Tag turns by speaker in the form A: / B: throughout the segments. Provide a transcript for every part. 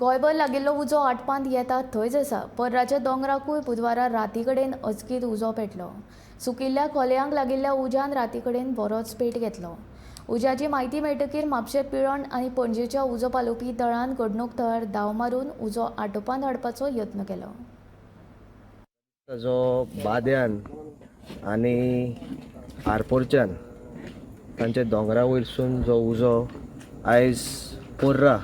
A: गोंयभर लागिल्लो उजो आटपांत येता थंयच आसा. पर्राच्या दोंगराकूय बुधवारा राती कडेन अचकीत उजो पेटलो. सुकिल्ल्या खोलयांक लागिल्ल्या उज्यान राती कडेन बरोच पेट घेतलो. उज्याची म्हायती मेळटकीर म्हापशें, पिळर्ण आनी पणजेच्या उजो पालोवपी दळान घडणूक थळार धांव मारून उजो आटोवपांत हाडपाचो यत्न केलो.
B: जो बाद्यान आनी आरपोरच्यान तांच्या दोंगरा वयरसून जो उजो आयज पोर्रा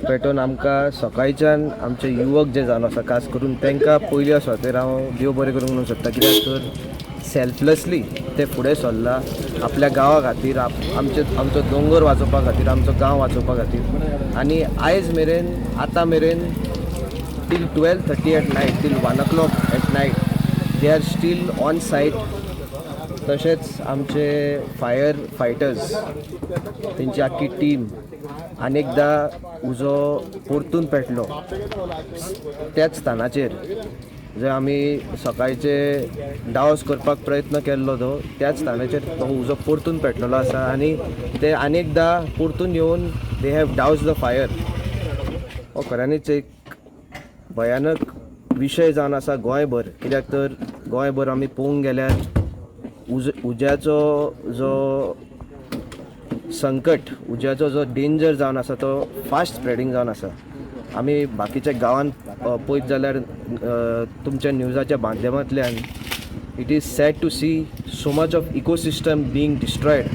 B: पेटोवन आमकां सकाळच्यान आमचे युवक जे जावन आसा, खास करून तांकां पयली सुवातेर हांव देव बरें करूंक म्हणूंक सोदता, कित्याक तर सेल्फलेसली ते फुडें सरला आपल्या गांवा खातीर, आमचे आमचो दोंगर वाचोवपा खातीर, आमचो गांव वाचोवपा खातीर. आनी आयज मेरेन, आतां मेरेन, till 12:30 at night, till 1 o'clock at night, they are still on site. तशेंच आमचे फायर फायटर्स, तेंची आख्खी टीम आनी एकदां उजो परतून पेटलो त्याच स्थानाचेर जंय आमी सकाळचे डावस करपाक प्रयत्न केल्लो, तो त्याच स्थानाचेर तो उजो परतून पेटलेलो आसा आनी ते आनी एकदां परतून येवन they have douse the fire. हो खऱ्यांनीच एक भयानक विशय जावन आसा गोंयभर, कित्याक तर गोंयभर आमी पळोवंक गेल्यार उज्याचो जो संकट, उज्याचो जो डेंजर जावन आसा, तो फास्ट स्प्रेडींग जावन आसा. आमी बाकीच्या गांवांत पळयत जाल्यार तुमच्या न्यूजाच्या माध्यमांतल्यान it is sad to see so much of ecosystem being destroyed.